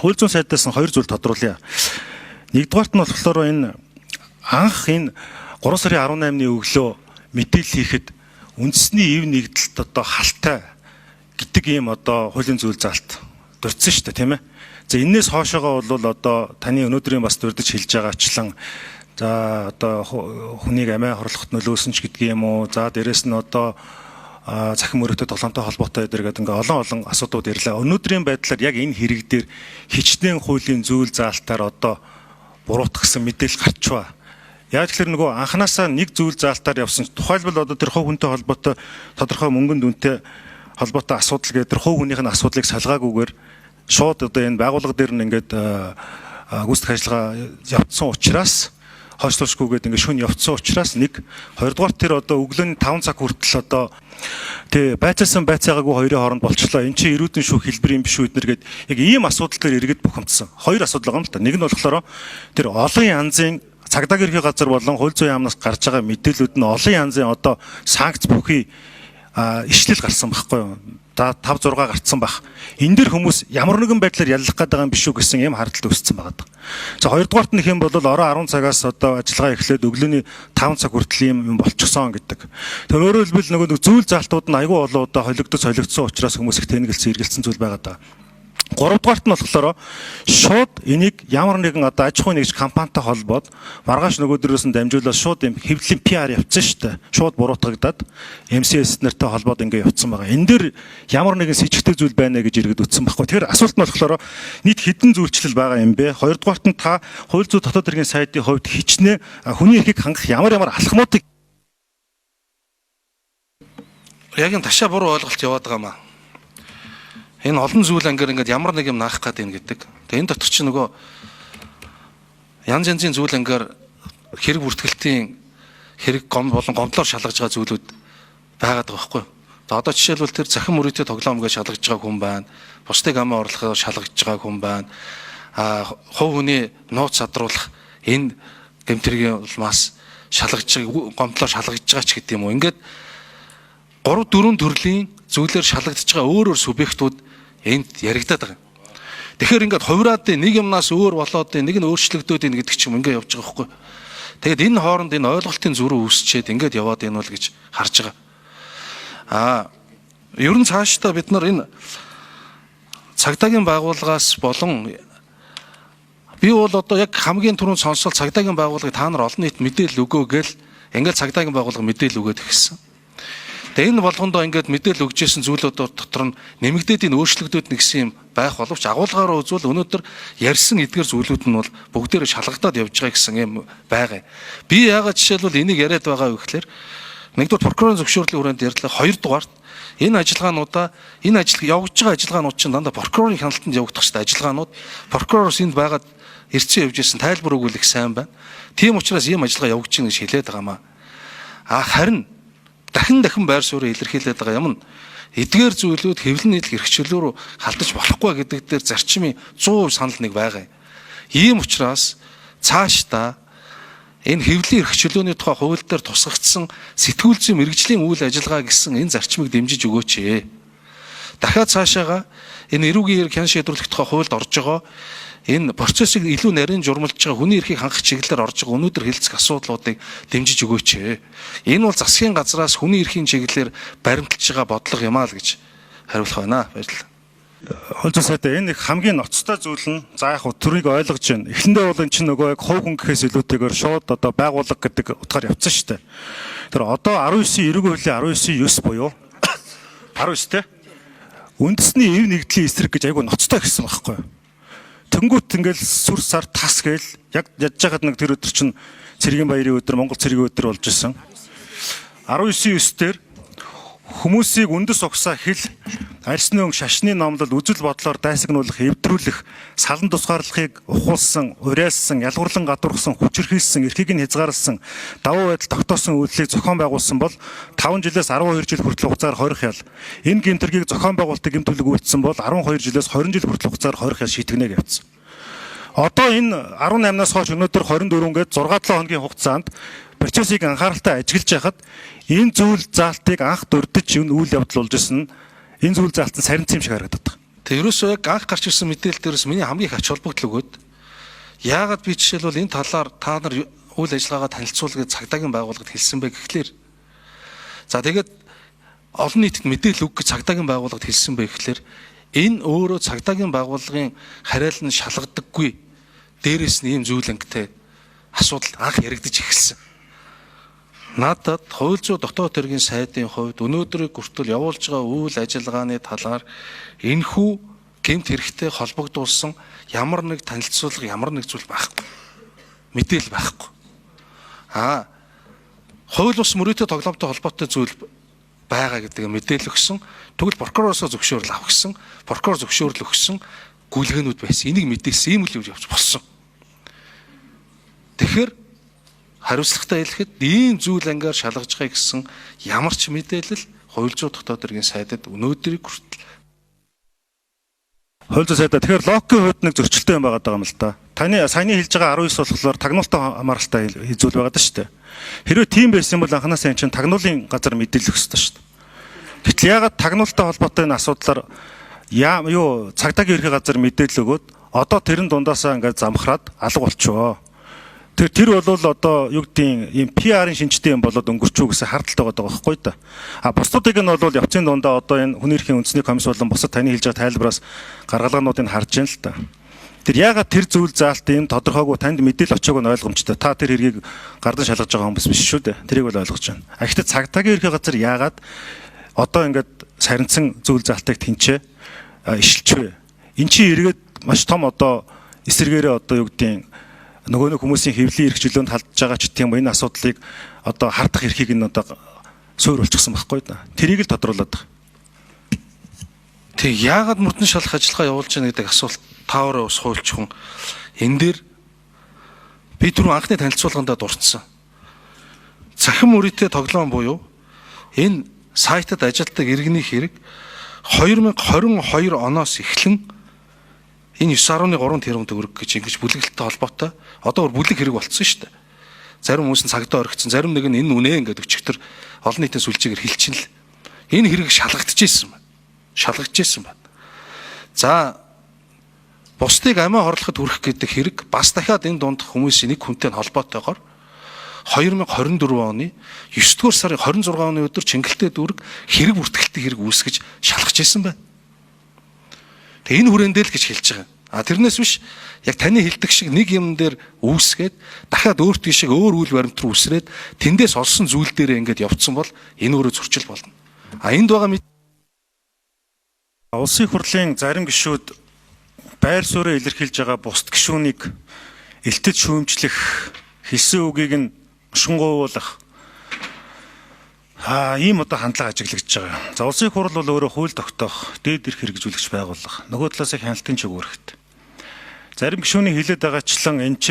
Хууль зүйн сайдаас нь хоёр зүйл тодруулъя. Нэгдүгээрт нь болохоор энэ анх энэ 3 сарын 18-ны өглөө мэдээлэл хийхэд үндэсний эв нэгдэлт одоо халтай гэдэг ийм одоо хуулийн зүйл заалт дурдсан шүү дээ, тийм ээ. За, энээс хоошоогоо бол одоо таны өнөөдрийн бас дурдж хэлж байгаачлан, за, одоо хүнийг амиа хорлоход нөлөөлсөн ч гэдэг юм уу. За, дээрэс нь одоо цахим өрөөтэй тоглоомтой холбоотой эдэр гэдэг ингээ олон олон асуудлууд ирлээ. Өнөөдрийн байдлаар яг энэ хэрэг дээр хичнээн хуулийн зүйл заалтаар одоо буруутгасан мэдээлэл гарчваа. Яг тэгэхээр нөгөө анханасаа нэг зүйл заалтаар явсан. Тухайлбал, одоо тэр хувь хүнтэй холбоотой тодорхой мөнгөн дүнтэй холбоотой асуудал гэдэг тэр хувь хүнийх нь асуудлыг салгаагүйгээр шууд одоо энэ байгууллага дээр нь ингээд гүйцэтгэх ажиллагаа явцсан учраас, хойшлуулшгүйгээд ингээд шөнө явцсан учраас нэг, хоёрдугаар тэр одоо өглөөний 5 цаг хүртэл одоо тий байцаасан байцаагаагүй хоёрын хооронд болчлоо. Эн чинь эрүүдэн шүү, хэлбэр юм биш үү эднэр гээд яг ийм асуудал дээр иргэд бухимдсан. Хоёр асуудал байгаа юм л та. Нэг нь болохоор тэр олон янзын цагдаагийн ерхий газар болон хууль зүйн яамнаас гарч байгаа мэдээллүүд нь олон янзын одоо санкц бүхий ишлэл гарсан байхгүй юу? За, 5 6 гарцсан байх. Энэ дэр хүмүүс ямар нэгэн байдлаар яллах гээд байгаа юм биш үү гэсэн юм хардтал өссөн байгаа даа. За, хоёрдугаарт нь юм бол орой 10 цагаас одоо ажиллагаа эхлээд өглөөний 5 цаг хүртэл юм болчихсон гэдэг. Тэр өөрөөр хэлбэл нөгөө зүйл заалтууд нь айгүй олон удаа холигдож солигдсон учраас хүмүүс их тэнэгэлсэн, эргэлцсэн зүйл байгаа даа. Гуравдугаарт нь болохоор шууд энийг ямар нэгэн одоо аж ахуйн нэгж компанитай холбоод маргааш нөгөөдрөөс нь дамжуулаад шууд юм хэвлэлийн PR явцсан шүү дээ. Шууд буруутгагдаад MCS нартай холбоод ингээ явцсан байгаа. Энэ дээр ямар нэгэн сэжигтэй зүйл байна гэж иргэд үтсэн байхгүй. Тэгэхээр асуулт нь болохоор нийт хэдэн зүйлчлэл байгаа юм бэ? Хоёрдугаарт нь та хууль зүйн дотоод хэргийн сайдын хувьд хичнээн хүний эрхийг хангах ямар ямар алхмуудыг Яг энэ ташаа буруу ойлголт яваад байгаа маа. Энэ олон зүйл ангиар ингээд ямар нэг юм наах гээд байна гэдэг. Тэгээ энэ дотор чинь нөгөө янз янзын зүйл ангиар хэрэг бүртгэлтийн хэрэг гом болон гомдлоор шалгаж байгаа зүйлүүд байгаад байгаа байхгүй юу? За, одоо жишээлбэл, тэр цахим мөрөөдөө тоглоом гэж шалгаж байгаа хүн байна. Бусдыг амиа орлохоор шалгаж байгаа хүн байна. А хувь хүний нууц садруулах энэ гэмтрийн улмаас шалгаж байгаа, гомдлоор шалгаж байгаа ч гэдэг юм уу. Ингээд 3 4 төрлийн зүйлээр шалгагдж байгаа өөр өөр субъектууд энд яригадаад байгаа. Тэгэхээр ингээд хувраад нэг юмнаас өөр болоод, нэг нь өөрчлөгдөөд ийн гэдэг ч юм, ингээд явж байгаа байхгүй. Тэгээд энэ хооронд энэ ойлголтын зүрх үүсчээд ингээд яваад байна бол гэж харж байгаа. Аа, ер нь цаашдаа бид нар энэ цагдаагийн байгууллагаас болон би бол одоо яг хамгийн түрүүнд сонсол цагдаагийн байгууллагыг та нар олон нийт мэдээлэл өгөө гэл ингээд цагдаагийн байгууллага мэдээлэл өгөөд эхэлсэн. Тэгээ энэ болгондоо ингээд мэдээлэл өгч ирсэн зүйлүүд дотор нь нэмэгдээд энэ өөрчлөгдөд нэгсэн юм байх боловч агуулгаараа үзвэл өнөөдөр ярьсан эдгээр зүйлүүд нь бол бүгдээрээ шалгагдаад явж байгаа гэсэн юм байгаа. Би яагаад жишээлбэл энийг яриад байгаа вэ гэхлээр, нэгдүгээр, прокурорын зөвшөөрлийн хүрээнд ярьлаа. Хоёрдугаарт энэ ажиллагаануудаа, энэ ажил явагдаж байгаа ажиллагаанууд чинь дандаа прокурорын хяналтанд явагдах хэрэгтэй ажиллагаанууд. Прокуророос энд байгаад ирсэн явж ирсэн тайлбар өгвөл их сайн байна. Тийм учраас ийм ажиллагаа явагдаж байна гэж хэлээд байгаа маа. А харин дахин дахин байр суурь илэрхийлээд байгаа юм нь эдгээр зүйлүүд хэвлэн нийтлэх эрх чөлөө рүү халтаж болохгүй гэдэг дээр зарчмын 100% санал нэг байгаа юм. Ийм учраас цаашдаа энэ хэвлэлийн эрх чөлөөний тухай хууль дээр тусгагдсан сэтгүүл зүйн мэргэжлийн үйл ажиллагаа гэсэн энэ зарчмыг дэмжиж өгөөч ээ. Дахиад цаашаага энэ эрүүгийн хэрэг хян шийдвэрлэх тухай хуульд орж байгаа энэ процессыг илүү нарийн журмалж байгаа, хүний эрхийг хангах чиглэлээр орж байгаа өнөөдөр хэлцэх асуудлуудыг дэмжиж өгөөч ээ. Энэ бол засгийн газраас хүний эрхийн чиглэлээр баримталж байгаа бодлого юм аа л гэж хариулах байна. Баярлалаа. Хууль зүйн сайдаа, энэ их хамгийн ноцтой зүйл нь, за, яг хуу төрийг ойлгож байна. Эхэндээ бол энэ чинь нөгөө яг хувь хүн гэхээс илүүтэйгээр шууд одоо байгууллага гэдэг утгаар явцсан шүү дээ. Тэр одоо 19 эрүүгийн хуулийн 19-9 буюу 19 те, үндэсний эв нэгдлийн эсрэг гэж айгүй ноцтой гэсэн байхгүй юу? Тэнгүүт ингээл сүр сар тас гээл яг ядж байхад нэг тэр өдөр чинь цэргийн баярын өдөр, Монгол цэргийн өдөр болж исэн. 19-9 дээр хүмүүсийг үндэс угсаа, хэл, арьсны өнгө, шашны номлол, үзэл бодлоор дайсагнуулах, эвдрүүлэх, салан тусгаарлахыг ухуулсан, уриалсан, ялгуурлан гадуурхсан, хүчирхийлсэн, эрхийг нь хязгаарласан, давуу байдал тогтоосон үйлдлийг зохион байгуулсан бол 5 жилээс 12 жил хүртэл хугацаар хорих ял. Энэ гэмт хэргийг зохион байгуулалтыг гэмт төлөг үйлдсэн бол 12 жилээс 20 жил хүртэл хугацаар хорих ял шийтгэнэ гэж явцсан. Одоо энэ 18-наас хойш өнөөдөр 24 гээд 6 7 хоногийн хугацаанд процессыг анхааралтай ажиглаж байхад энэ зүйл заалтыг анх дурдж энэ үйл явдал болж исэн нь энэ зүйл заалт нь сарнц юм шиг харагдаад байна. Тэгээ ерөөсөө яг анх гарч ирсэн мэдээлэл дээрээс миний хамгийн их ач холбогдол өгөөд яагаад би жишээлбэл энэ талаар та нар үйл ажиллагаагаа танилцуулъя гэж цагдаагийн байгууллагад хэлсэн бэ гэхлээр за тэгээд олон нийтэд мэдээлэл өгөх гэж цагдаагийн байгууллагад хэлсэн бэ гэхлээр энэ өөрөө цагдаагийн байгууллагын хариал нь шалгадаггүй дээрээс нь ийм зүйл ангитай асуудал анх яригдаж эхэлсэн. Надад хууль зүйн дотоод хэргийн сайдын хувьд өнөөдрийг хүртэл явуулж байгаа үйл ажиллагааны талаар энэхүү гэмт хэрэгтэй холбогдуулсан ямар нэг танилцуулга, ямар нэг зүйл байхгүй. Мэдээлэл байхгүй. Аа хууль бус мөрөөдө тоглоомтой холбоотой зүйл байгаа гэдэг мэдээлэл өгсөн. Тэгвэл прокуророосоо зөвшөөрөл авах гэсэн, прокурор зөвшөөрөл өгсөн гүйлгээнүүд байсан. Энийг мэдээлсэн ийм үйл явц болсон. Тэгэхээр хариуцлагатай хэлэхэд ийм зүйл ангаар шалгаж байгаа гэсэн ямар ч мэдээлэл хууль зүйн дотоод хэргийн сайдад өнөөдрийг хүртэл Хууль зүйн сайдаа тэгэхээр логикийн хувьд нэг зөрчилтэй юм байгаа даа юм л да. Таны саяны хэлж байгаа 19 болохоор тагнуултай хамааралтай зүйл байгаа даа шүү дээ. Хэрвээ тийм байсан бол анханасаа эн чинь тагнуулын газар мэдээлэх ёстой шүү дээ. Гэтэл яагаад тагнуултай холбоотой энэ асуудлаар яа юу цагдаагийн ерхий газар мэдээлэл өгөөд одоо тэрэн дундаасаа ингээд замхраад алга болчихоо. Тэр бол одоо юу гэдгийг ийм PR-ын шинжтэй юм болоод өнгөрчүү гэсэн хардталтай байгаа байхгүй да. А бусдуудыг нь бол явцын дундаа одоо энэ хүний эрхийн үндэсний комисс болон бусад таны хэлж байгаа тайлбараас гаргалгаануудыг харж байна л да. Тэр яагаад тэр зүйл заалт ийм тодорхойгүй танд мэдээлэл очоог нь ойлгомжтой. Та тэр хэргийг гардан шалгаж байгаа хүмүүс биш шүү дээ. Тэрийг бол ойлгож байна. А гэхдээ цагдаагийн ерхий газар яагаад одоо ингээд сарнцсан зүйл заалтыг тэнцээ ишилчвэ. Эн чинь эргээд маш том одоо эсэргээрээ одоо юу гэдгийг нөгөө нэг хүмүүсийн хэвлийн эрх чөлөөнд халдж байгаа ч гэх юм энэ асуудлыг одоо хардах эрхийг нь одоо суур болчихсон байхгүй да. Тэрийг л тодруулаад байгаа. Тэг яагаад мөрдөн шалах ажиллагаа явуулж байна гэдэг асуулт таавраа ус хуульчхан энэ дээр би түрүү анхны танилцуулгандаа дурдсан. Цахим мөрийтэй тоглоом буюу энэ сайтад ажилладаг иргэний хэрэг 2022 оноос эхлэн энэ 9.3 тэрбум төгрөг гэж ингэж бүлэглэлтэй холбоотой одоо бүр бүлэг хэрэг болцсон шүү дээ. Зарим хүмүүс нь цагдаа орхицсан, зарим нэг нь энэ үнэ ингээд өчигдөр олон нийтийн сүлжээгээр хэлчин л. Энэ хэрэг шалгагдчихсэн байна. Шалгагдчихсэн байна. За бусдыг амиа хорлоход хүрэх гэдэг хэрэг бас дахиад энэ дунд хүмүүсийн нэг хүнтэй холбоотойгоор 2024 оны 9 дугаар сарын 26 оны өдөр Чингэлтэй дүүрэг хэрэг бүртгэлтэй хэрэг үүсгэж шалгаж ирсэн байна. Тэгээ энэ хүрээндээ л гэж хэлж байгаа. А тэрнээс биш яг таны хэлдэг шиг нэг юм дээр үүсгээд дахиад өөр тийшээ өөр үйл баримт руу үсрээд тэндээс олсон зүйл дээрээ ингээд явцсан бол энэ өөрөө зөрчил болно. А энд байгаа Улсын хурлын зарим гишүүд байр сууриа илэрхийлж байгаа бусд гишүүнийг элтэд шүүмжлэх, хэлсэн үгийг нь мушгингуйлах ийм одоо хандлага ажиглагдж байгаа. За улсын их хурл бол өөрөө хууль тогтоох, дээд эрх хэрэгжүүлэгч байгууллага. Нөгөө талаас хяналтын чиг үүрэгт. Зарим гишүүний хэлээд байгаачлан энэ ч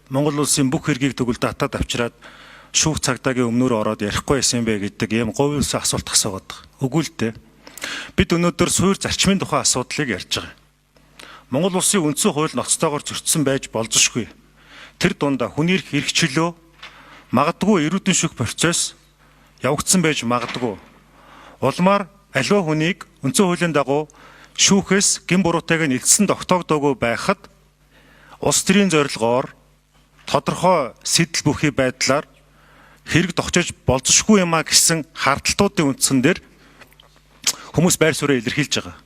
Монгол улсын бүх хэргийг тэгвэл татаад авчираад шүүх цагдаагийн өмнөр ороод ярихгүй байсан юм бэ гэдэг ийм говь улсын асуулт асуугаад байгаа. Үгүй л дээ. Бид өнөөдөр суурь зарчмын тухай асуудлыг ярьж байгаа. Монгол улсын үндсэн хууль ноцтойгоор зөрчсөн байж болзошгүй. Тэр дундаа хүний эрх эрх чөлөө магадгүй эрүүдэн шүүх процесс явагдсан байж магадгүй. Улмаар аливаа хүнийг үндсэн хуулийн дагуу шүүхээс гэм буруутайг нь элдсэн тогтоогдоогүй байхад улс төрийн зорилгоор тодорхой сэдэл бүхий байдлаар хэрэг тогтоож болзошгүй юм а гэсэн хардталтуудын үндсэн дээр хүмүүс байр сууриа илэрхийлж байгаа.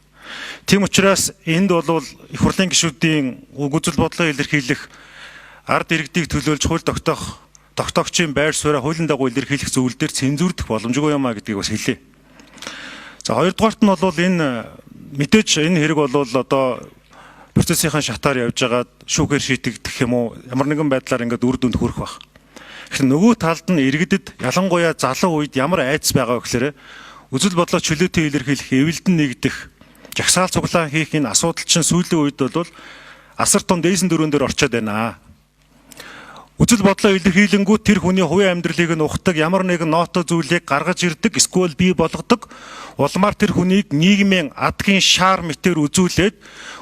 Тийм учраас энд бол их хурлын гишүүдийн үг үзэл бодлоо илэрхийлэх, ард иргэдийг төлөөлж хууль тогтоох тогтоогчийн байр сууриа хуулийн дагуу илэрхийлэх зүйл дээр цензурдах боломжгүй юм а гэдгийг бас хэлье. За хоёрдугаарт нь бол энэ мэдээж энэ хэрэг бол одоо процессынхаа шатаар явж байгаад шүүхээр шийтгдэх юм уу ямар нэгэн байдлаар ингээд үр дүнд хүрэх байх. Тэгэхээр нөгөө талд нь иргэдэд ялангуяа залуу үед ямар айдас байгаа вэ гэхээр үзэл бодлоо чөлөөтэй илэрхийлэх, эвэлдэн нэгдэх, жагсаал цуглаан хийх энэ асуудал чинь сүүлийн үед бол асар том дээсэн дөрөөн дээр орчоод байна. Үзэл бодлоо илэрхийлэнгүүт тэр хүний хувийн амьдралыг нь ухдаг, ямар нэгэн ноото зүйлийг гаргаж ирдэг, эсвэл бий болгодог. Улмаар тэр хүнийг нийгмийн адгийн шаар мэтээр үзүүлээд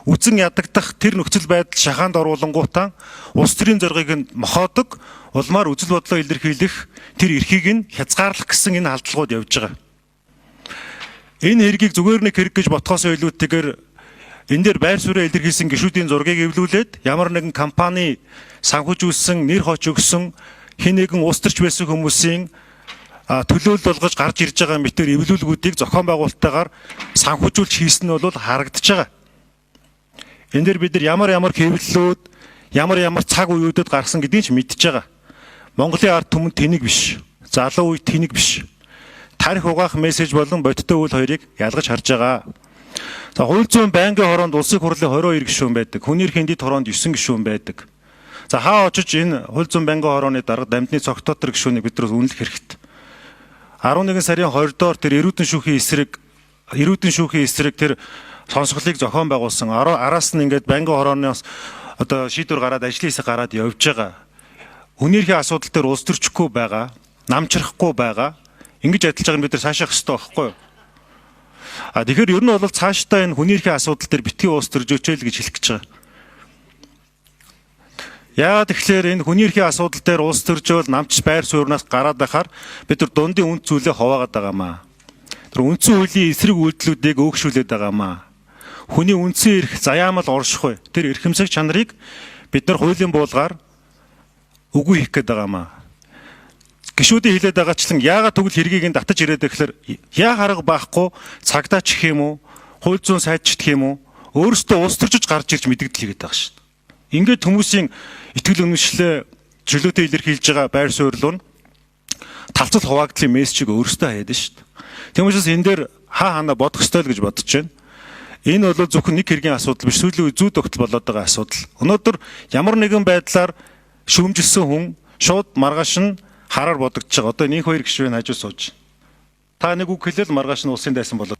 үзэн ядагдах тэр нөхцөл байдал шахаанд оруулангуутаа улс төрийн зоригийг нь мохоодог. Улмаар үзэл бодлоо илэрхийлэх тэр эрхийг нь хязгаарлах гэсэн энэ халдлагууд явж байгаа. Энэ хэргийг зүгээр нэг хэрэг гэж ботхоос илүүтэйгээр Энэ дээр байр сууриа илэрхийлсэн гишүүдийн зургийг эвлүүлээд ямар нэгэн компани санхүүжүүлсэн, нэр хоч өгсөн хэн нэгэн улс төрч байсан хүмүүсийн төлөөлөл болгож гарч ирж байгаа мэтэр эвлүүлгүүдийг зохион байгуулалттайгаар санхүүжүүлж хийсэн нь бол харагдаж байгаа. Энэ дээр бид нар ямар ямар хэвлэлүүд, ямар ямар цаг үеүүдэд гаргасан гэдгийг ч мэдж байгаа. Монголын ард түмэн тэнэг биш. Залуу үе тэнэг биш. Тарих угаах мессеж болон бодиттой үйл хоёрыг ялгаж харж байгаа. За, хууль зүйн байнгын хороонд улсын хурлын 22 гишүүн байдаг. Хүний эрхийн дэд хороонд 9 гишүүн байдаг. За, хаа очиж энэ хууль зүйн байнгын хорооны дарга Дамдны Цогтотор гишүүнийг бид нар үнэлэх хэрэгтэй. 11 сарын 20 доор тэр эрүүдэн шүүхийн эсрэг тэр сонсголыг зохион байгуулсан. Араас нь ингээд байнгын хорооноос одоо шийдвэр гараад, ажлын хэсэг гараад явж байгаа. Хүний эрхийн асуудал дээр улс төрчихгүй байгаа, намчрахгүй байгаа. Ингэж адилж байгаа нь бид нар цаашаах хэрэгтэй байхгүй юу? А тэгэхээр ер нь бол цаашдаа энэ хүний эрхийн асуудал дээр битгий улс төржөөч л гэж хэлэх гэж байгаа. Яагаад тэгэхээр энэ хүний эрхийн асуудал дээр улс төржөөл намч байр суурнаас гараад байхаар бид нар дундын үнд зүйлээ хуваагаад байгаа маа. Тэр үндсэн хуулийн эсрэг үйлдэлүүдийг өөгшүүлээд байгаа маа. Хүний үндсэн эрх заяамал оршихгүй. Тэр эрхэмсэг чанарыг бид нар хуулийн буулгаар үгүй хийх гээд байгаа маа. Гишүүдийн хэлээд байгаачлан яагаад тэгвэл хэргийг нь татаж ирээд гэхээр яа харга байхгүй цагдаач гэх юм уу, хууль зүйн сайдч гэх юм уу, өөрөөсөө улс төржиж гарч ирж мэдэгдэл хийгээд байгаа шүү дээ. Ингээд хүмүүсийн итгэл үнэмшлээ чөлөөтэй илэрхийлж байгаа байр суурь нь талцал хуваагдлын мессежийг өөрөөсөө хаяад шүү дээ. Тийм учраас энэ дээр хаа ханаа бодох ёстой л гэж бодож байна. Энэ бол зөвхөн нэг хэргийн асуудал биш, сүүлийн үе зүй тогтол болоод байгаа асуудал. Өнөөдөр ямар нэгэн байдлаар шүүмжилсэн хүн шууд маргааш нь хараар бодогдож байгаа. Одоо нэг хоёр гишүүн хажуу сууж. Та нэг үг хэлээл маргааш нь улсын дайсан болоод